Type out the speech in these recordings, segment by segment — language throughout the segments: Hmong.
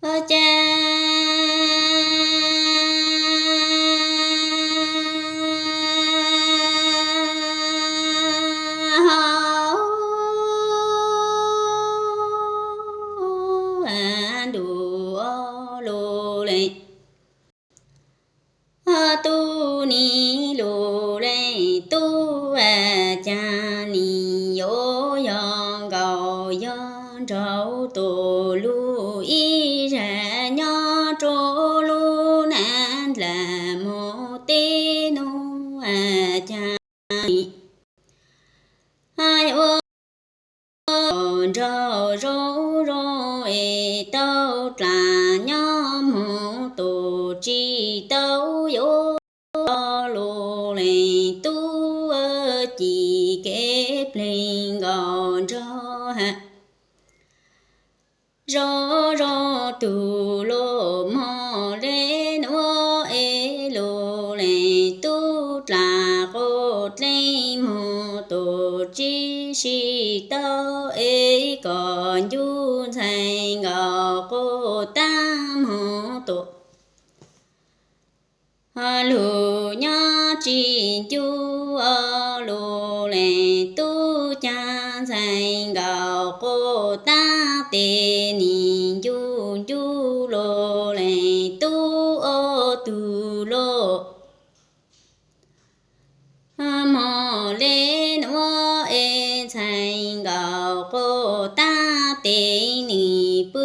Cas hauv ntuj lus le, tub nim lus le, tub cas nim yuav yog nkaus yog nraug tus lus ib zag nyob rau lub neej dlaag mus teb nuav, cas nim yuav nraug zoo zoo es tau dlaag nyob moog tus tsis tau yuav lus leej tub, ci kev pleg nkaus nraug ha. Zoo zoo tug lus mog le nuav es lus leej tub dlaag quas dleej moog tus tsis sib tau es kom ncu ntxhais nkaus quas taab moog tus lug nyob tsis ncu. Lus leej tub caag ntxhais nkaus quas taab tes nim ncu ncu. Lus leej tub ob tug lus mog le nuav es ntxhais nkaus quas taab tes nim pw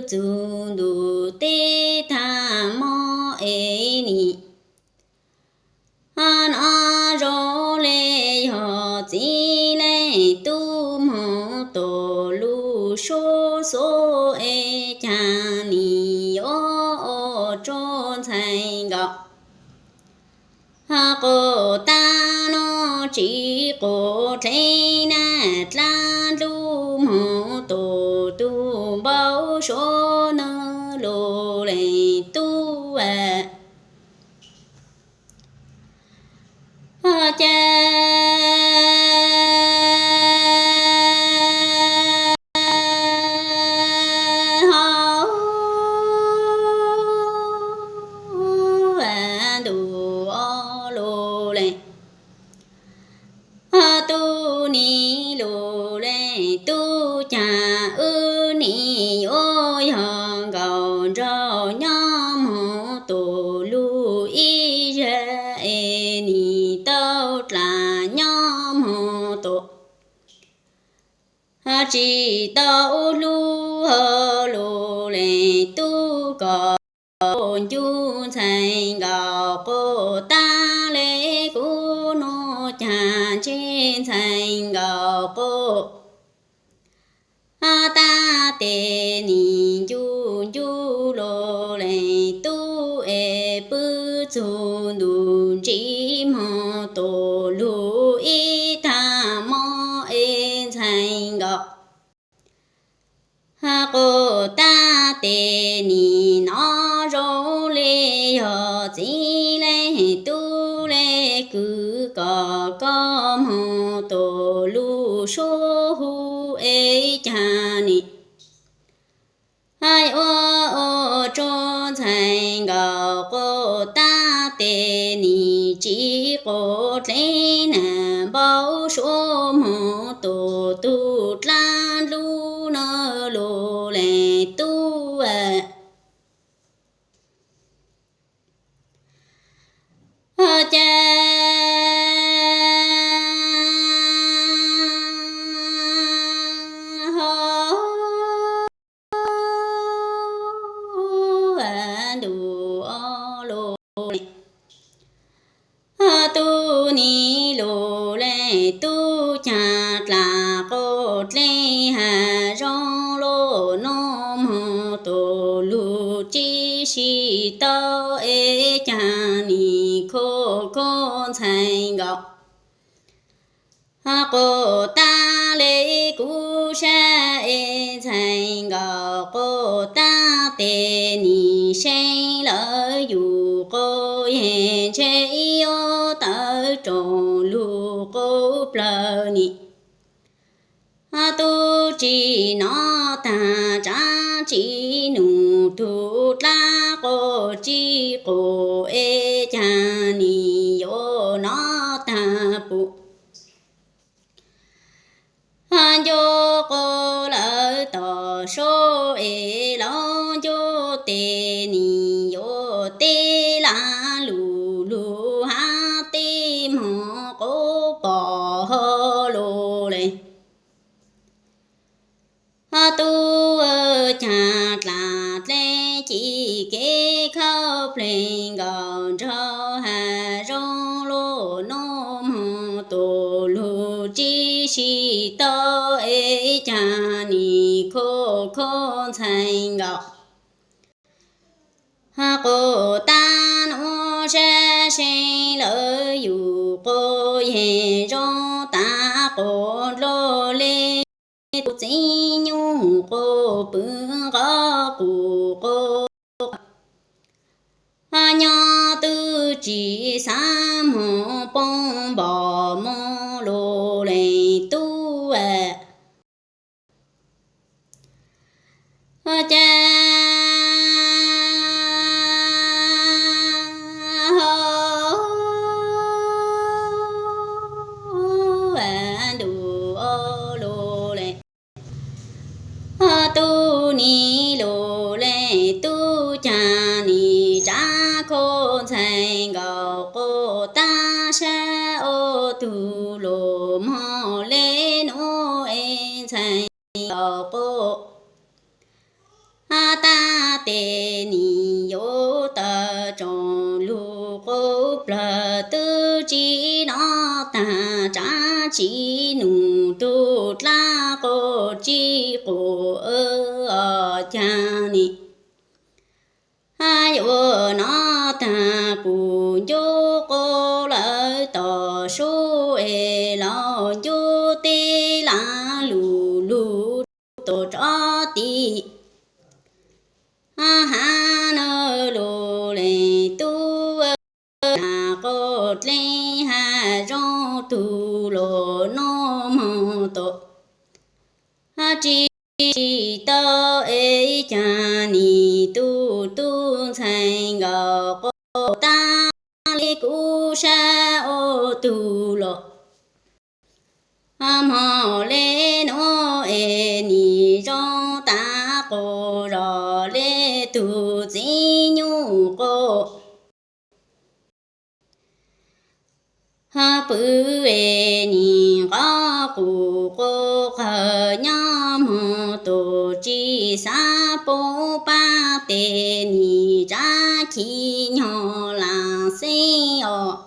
txug ntuj teb taag mob es nim nov zoo le yog txiv leej tub moog tus lus suav xuav es cas nim yuav ua rua ntxhais nkaus quas taab nuav tsis quas dlev na dlaab dlub moog tus tug npau suav nuav. Lus leej tub cas hauv ntuj lus le, tub nim lus le, tub cas wb nim yuav yog nkaus nraug nyob moog tus lug ib zag es nim tau dlaag nyob moog tus tsis tau hlub. Lus leej tub kom ncu ntxhais nkaus quas taab le kuv nuav, cas ntshe ntxhais nkaus quas taab tes nim ncu ncu. Lus leej tub es pw txug ntuj ntsis moog tus lug ib taag mob es ntxhais nkaus quas taab tes nim nov zoo le yog txiv leej tub le kws kom koj moog tus lug suav hu es cas nim ua ua rua ntxhais nkaus quas taab tes nim tsis quas dlev na npau suav moog tus tug dlaab dlub nuav. Lus leej tub cas hauv ntuj lus le, tub nim lus le, tub cas dlaag quas dlev has zoo lug nuav moog tus lug tsis sib tau es cas nim khuv khuv ntxhais nkaus quas taab le kuv sab es ntxhais nkaus quas taab tes nim seev lawv yug quas yeej ntshe yuav tawv rua lug quas plawg nim tub tsis nov taag tsaav tsis nug tug dlaab quas tsib quas es caag nim yuav nov taag pum. Ncu quas lawm tom suab es lawv ncu tes nim yuav teb lav lug lug hab teb moog quas pom hov lug le. Tub caag dlaag dlej ci kev khawb pleg nkaus nraug has zoo lug nuav moog tus lug tsi si tau es caag nim khuv khuv ntxhais nkaus. Quas taab nuav sab seev lawv yug quas yeeg zoo taag quas dlua le tug txiv nyuj quas pw nqov qus quas nyob twb tsi xaav moog poob npom moog lug le tub. Ca hov ntuj lug le, tub nim lug le tub caag nim tsav khuv ntxhais nkaus quas taab sab ob tug lug moog le nuav es ntxhais nkaus quas taab tes nim yuav tawm tsoom lug quas plawg twb tsi nov taag tsav tsi nug tug dlaab quas tsib quas caag nim yuav nov taag pum. Ncu quas lawm tom suab es lawv ncu teb lav lug lug rua tom tsob tiv hab nab lug le tub. Naag quas dlej has zoo tug lug nuav moog tom tsi tau es caag nim tug tub ntxhais nkaus quas taab le kuv sab ob tug lug moog le nuav es nim zoo taag quas zog le tug txiv nyuj quas pw es nim nqov qus quas qawg nyob moog tug tsi xaav poob paab tes nim tsav chim nyog laam xeeb os.